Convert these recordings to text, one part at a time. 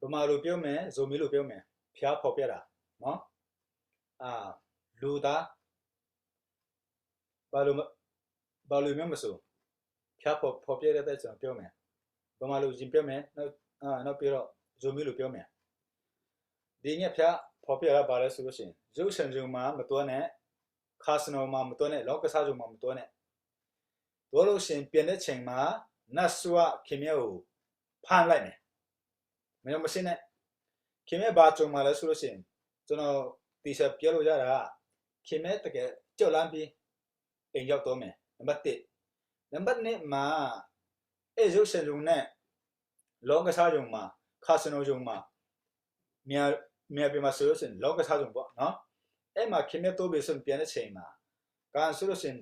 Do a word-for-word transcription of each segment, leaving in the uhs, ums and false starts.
ဗမာလိုပြောမယ်၊ ဇိုမီလိုပြောမယ်၊ ဖျားဖော်ပြတာနော်။ အာ၊ လူသား၊ ဘာလို့မ၊ ဘာလို့မျိုးမဆို၊ ဖျားဖော်၊ ဖော်ပြတဲ့အတိုင်းကျွန်တော်ပြောမယ်။ ဗမာလိုရင်ပြောမယ်၊ နောက်၊ အာ၊ နောက်ပြီးတော့ဇိုမီလိုပြောမယ်။ ဒီနေ့ဖျားဖော်ပြတာဘာလဲဆိုလို့ရှိရင်၊ ရုပ်ဆင်ရုံမှာမသွားနဲ့၊ ခါစနိုမှာမသွားနဲ့၊ လောင်းကစားရုံမှာမသွားနဲ့။ သွားလို့ရှိရင် ပြန်တဲ့ချိန်မှာ နတ်ဆုကခင်ဗျားကိုဖမ်းလိုက်မယ်။ မယုံမရှင်းနဲ့။ ခင်ဗျားဘာကြုံမှာလဲဆိုလို့ရှိရင်၊ ကျွန်တော်သေချာပြောလို့ရတာက၊ ခင်ဗျားတကယ်ကြောက်လန့်ပြီး အိမ်ရောက်သွားမယ်။ နံပါတ်တစ်။ နံပါတ်နှစ်မှာ၊ အဲရုပ်ဆင်ရုံနဲ့လောင်းကစားရုံမှာ၊ ခါစနိုရုံမှာ၊ မြန်မာ၊ မြန်မာပြည်မှာဆိုလို့ရှိရင်လောင်းကစားရုံပေါ့နော်။ အဲ့မှာခင်ဗျားသွားပြီဆိုရင် ပြန်တဲ့အချိန်မှာ၊ ကံဆိုလို့ရှိရင်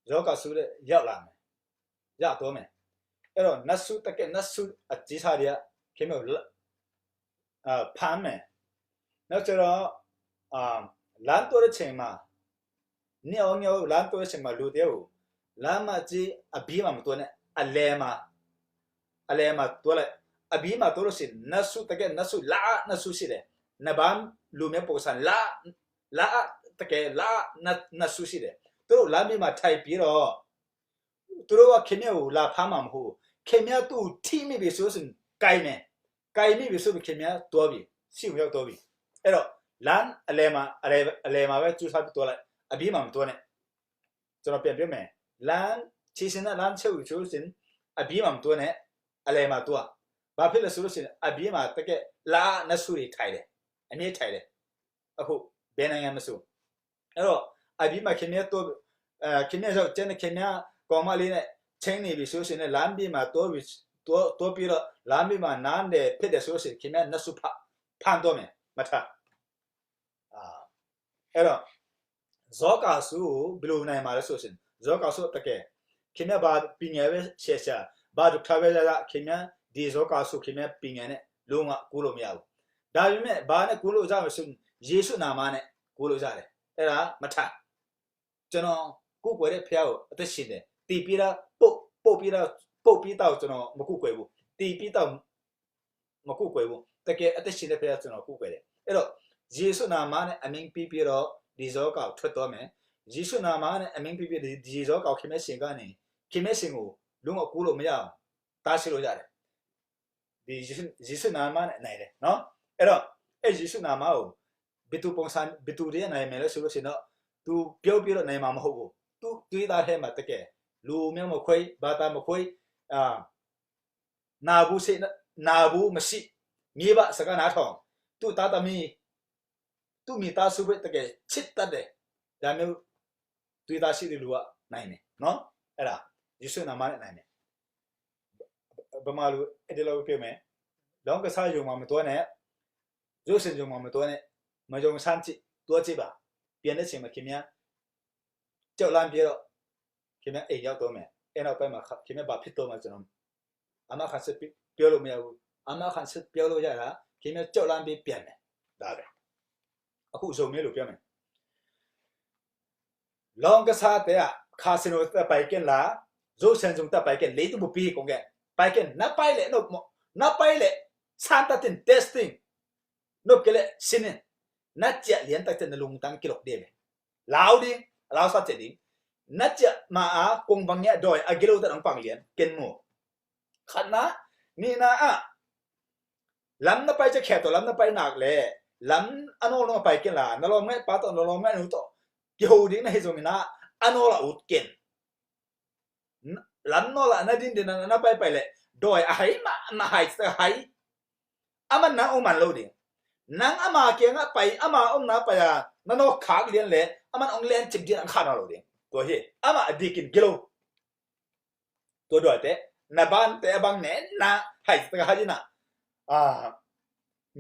ရောဂါဆိုးတွေရောက်လာမယ်။ ရောက်သွားမယ်။ အဲ့တော့နတ်ဆု၊ တကယ်နတ်ဆုအကြီးစားတွေကခင်ဗျားကိုလ၊ အာ၊ ဖမ်းမယ်။ နောက်ကျတော့၊ အာ၊ လမ်းသွားတဲ့အချိန်မှာ၊ နှစ်အောင်မြောက်လမ်းသွားတဲ့အချိန်မှာ၊ လူတယောက်ကို၊ လမ်းမကြီးအပြီးမှာမသွားနဲ့၊ အလယ်မှာ၊ အလယ်မှာသွားလိုက်။ အပြီးမှာသွားလို့ရှိရင် နတ်ဆု၊ တကယ်နတ်ဆု၊ လက်အနတ်ဆုရှိတယ်။ နဘန်းလူမျိုးပုံစံ၊ လက်၊ လက်၊ တကယ်လက်အနတ်၊ နတ်ဆုရှိတယ်။ သူတို့လမ်းပြီးမှာထိုင်ပြီးတော့၊ သူတို့ကခင်ဗျားကိုလာဖမ်းမှာမဟုတ်ဘူး။ ခင်ဗျားသူ့ကိုထိမိပြီဆိုရင် ကိုင်မယ်။ ကိုင်မိပြီဆိုရင် ခင်ဗျားသွားပြီ။ ဆီကိုရောက်သွားပြီ။ အဲ့တော့လမ်းအလယ်မှာ၊ အလယ်၊ အလယ်မှာပဲကြိုးစားပြီးသွားလိုက်။ အပြီးမှာမသွားနဲ့။ ကျွန်တော်ပြန်ပြောမယ်။ လမ်း၊ ခြေဆင်နဲ့လမ်းချုပ်ပြီဆိုလို့ရှိရင် အပြီးမှာမသွားနဲ့၊ အလယ်မှာသွား။ ဘာဖြစ်လဲဆိုလို့ရှိရင် အပြီးမှာတကယ်လက်အနတ်ဆုတွေထိုင်တယ်။ အမြဲထိုင်တယ်။ အခုဘယ်နိုင်ငံမဆို။ အဲ့တော့အပြီးမှာခင်ဗျားသွား၊ အဲ၊ ခင်ဗျားယောက်ျားနဲ့ခင်ဗျားကောင်မလေးနဲ့ ချိန်းနေပြီဆိုလို့ရှိရင် လမ်းပြီးမှာသွားပြီ၊ သွား၊ သွားပြီးတော့လမ်းပြီးမှာနားနေဖြစ်တယ်ဆိုလို့ရှိရင် ခင်ဗျားနတ်ဆုဖမ်း၊ ဖမ်းသွားမယ်။ မှတ်ထား။ အာ၊ အဲ့တော့ရောဂါဆိုးကိုဘယ်လိုနိုင်မှာလဲဆိုရင်၊ ရောဂါဆိုးတကယ်၊ ခင်ဗျားဘာပညာပဲဆရာ၊ ဘာဒုက္ခပဲရရ၊ ခင်ဗျားဒီရောဂါဆိုး ခင်ဗျားပညာနဲ့လုံးဝကုလို့မရဘူး။ ဒါပေမဲ့ဘာနဲ့ကုလို့ရမလဲဆိုရင် ယေရှုနာမနဲ့ကုလို့ရတယ်။ အဲ့ဒါမှတ်ထား။ ကျွန်တော်ကိုးကွယ်တဲ့ဘုရားကို အသက်ရှင်တယ်။ သေပြီးသား၊ ပုပ်၊ ပုပ်ပြီးသား၊ ပုပ်ပြီးသားကိုကျွန်တော်မကိုးကွယ်ဘူး။ သေပြီးသားမကိုးကွယ်ဘူး။ တကယ်အသက်ရှင်တဲ့ဘုရားကိုကျွန်တော်ကိုးကွယ်တယ်။ အဲ့တော့ယေရှုနာမနဲ့အမင်းပေးပြီးတော့ဒီရောဂါကိုထွက်သွားမယ်။ ယေရှုနာမနဲ့အမင်းပေးပြီးဒီ၊ ဒီရောဂါကိုခင်ဗျားဆီကနေ၊ ခင်ဗျားဆီကိုလုံးဝကုလို့မရအောင်တားဆီးလို့ရတယ်။ ဒီယေရှု၊ ယေရှုနာမနဲ့နိုင်တယ်နော်။ အဲ့တော့အဲ့ယေရှုနာမကိုဘယ်သူပုံစံ၊ ဘယ်သူတွေကနိုင်မယ်လဲဆိုလို့ရှိရင်တော့၊ သူပြောပြီးတော့နိုင်မှာမဟုတ်ဘူး။ သူ့သွေးသားထဲမှာတကယ်၊ လူမျိုးမခွဲ၊ ဘာသာမခွဲ၊ အာ၊ နာဘူး၊ စိတ်နာဘူး၊ မရှိ၊ မြေပါစကားနားထောင်၊ သူ့သားသမီး၊ သူ့မိသားစုပဲတကယ်ချစ်တတ်တယ်။ ဒါမျိုးသွေးသားရှိတဲ့လူကနိုင်တယ်နော်။ အဲ့ဒါယေရှုနာမနဲ့နိုင်တယ်။ ဗမာလိုအဲ့ဒီလောက်ပဲပြောမယ်။ လောင်းကစားရုံမှာမသွားနဲ့၊ ရုပ်ရှင်ရုံမှာမသွားနဲ့၊ မယုံစမ်းကြည့်၊ သွားကြည့်ပါ။ ပြန်တဲ့အချိန်မှာခင်ဗျားကြောက်လန့်ပြီးတော့ ခင်ဗျားအိမ်ရောက်သွားမယ်။ အဲ့နောက်ပိုင်းမှာခင်ဗျားဘာဖြစ်သွားမှန်းကျွန်တော်အာမခံချက်ပြောလို့မရဘူး။ အာမခံချက်ပြောလို့ရတာ၊ ခင်ဗျားကြောက်လန့်ပြီးပြန်မယ်။ ဒါပဲ။ အခုဇိုမီလိုပြောမယ်။ လောင်းကစားတဲ့၊ ခါစနိုတဲ့ပိုင်ခွင့်လား၊ ရုပ်ရှင်ရုံတဲ့ပိုင်ခွင့်၊ လေးတစ်ခုပေးကုန်ခဲ့၊ ပိုင်ခွင့်၊ နှစ်ပိုင်လေ၊ နှစ်ပိုင်လေ၊ စမ်းသပ်တဲ့၊ testing၊ နှစ်ကလေးရှင်းနေ၊ နှစ်ကျပ်လျံတက်တဲ့နှလုံးသားကီလို့တယ်ပဲ။ လောက်ဒီ၊ လောက်စားတဲ့ဒီ၊ နှစ်ကျပ်မှာအကုန်ပန်းရဲ့၊ တော့အကီလို့တဲ့နှလုံးသားလျံကင်မို့။ ခဏ၊ နည်းနာ၊ လမ်းနှစ်ပိုင်ချက်ခဲတော့၊ လမ်းနှစ်ပိုင်နားလေ၊ လမ်းအနော်လုံးပိုင်ခွင့်လား၊ နှလုံးငယ်ပါတော့၊ နှလုံးငယ်နုတော့၊ ကီဟိုဒီနဲ့ဟိဇုံမီနာ၊ အနော်လာဦးကင်၊ လမ်းနော်လာနှစ်ဒင်းဒီ၊ နှစ်ပိုင်ပိုင်လေ၊ တော့အဟိုင်မ၊ နှစ်ဟိုင်၊ တစ်ဟိုင်၊ အမနာ၊ အမန်လို့ဒီ၊ နန်းအမကငါပိုင်၊ အမအုံနာပိုင်၊ နနော်ခါလျံလေ၊ အမန်အုံလျံချစ်ဒီ၊ အခါနော်လို့ဒီ၊ တော့ဟေ၊ အမအဒီကင်ကီလို့ ตัวด่อยเตะ ในบ้านเตะบังเนี่ยนะ ให้ตะกะให้นะ อ่า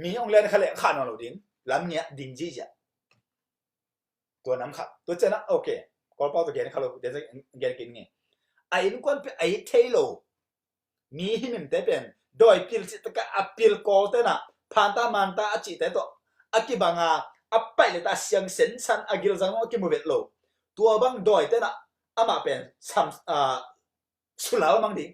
มีองค์แรกนะคะแหละ ข้าน้องเราดิน แล้วเนี่ย ดินยี่จ้ะ ตัวน้ำค่ะ ตัวเจนะ โอเค ก็เป้าตัวแกนค่ะ เราเดี๋ยวจะแกนกินไง ไอ้ลูกก้อน ไอ้เทโล มีหิมเตะเป็น ด่อยปิลจิตตะกะ อ่ะ ปิลโกเตะนะ พานตามันตา อาจิเตะตัว อากิบังอา อ่ะ ไปเลยตาเสียงเซนสัน อ่ะ กิลซัง อ่ะ กิโมเวตโล ตัวบังด่อยเตะนะ อ่ะ มาเป็น สาม อ่า สุดแล้วมั้งดิ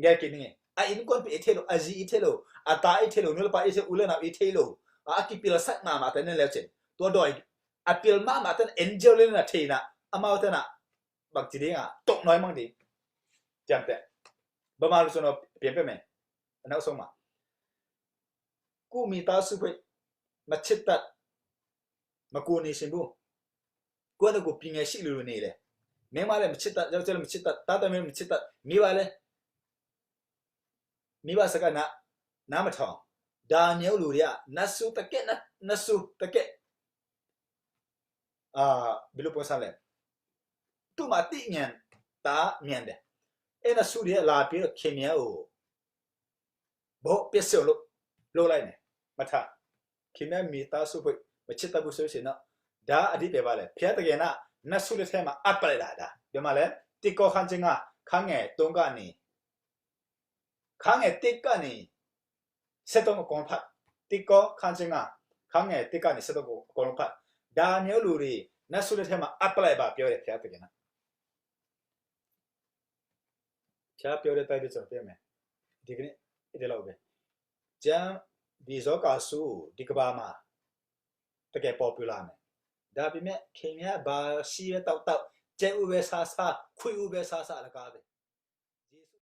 แกกินยังไง A innkuanpih i thei lo, a zi i thei lo, a ta i thei lo, nu le pa i thei lo, u le nau i thei lo. A, a kipilsak mahmah te na leu cin. Tua dawi a pil mahmah te na angel le na thei na, amau te na bangci ding a, tok nawi mang ding. Ciamteh. Bama lu cun pian pia me. A nau song ma. Ku mi ta su phoih, ma cit tat, ma ku ni sin bu. Kuan a ku pi ngai si lu ni le. Meng ma le ma cit tat, jauh cel ma cit tat, ta ta me ma cit tat, mi ba le. Mi ba saka na, na ma thong. Daniel lu dia, na su ta ke, na, na su ta ke. A, bilu pon san le. Tu ma ti ngian, ta ngian de. E na su dia la pi lo kemia u. Bo pia sio lo, lo lai ne. Ma tha. Kemia mi ta su phoih, ma cit ta bu sio si na. Da a di pe ba le. Pia ta ke na, na su le the ma, a pa le da da. Be ma le. Ti ko khan cing a, khan nge, tong ka ni. Khange tikka ni setong kong phat. Tikko khancenga khange tikka ni setong kong phat. Daniel luri na sule thema apply ba pyo de phia tegena. Phia pyo de tai de chon pyo me. Dikni ide lau be. Jam di zo ka su dikba ma. Teke popular me. Dapi me khemia ba si ve tau tau. Che u ve sa sa, khui u ve sa sa la ka ve.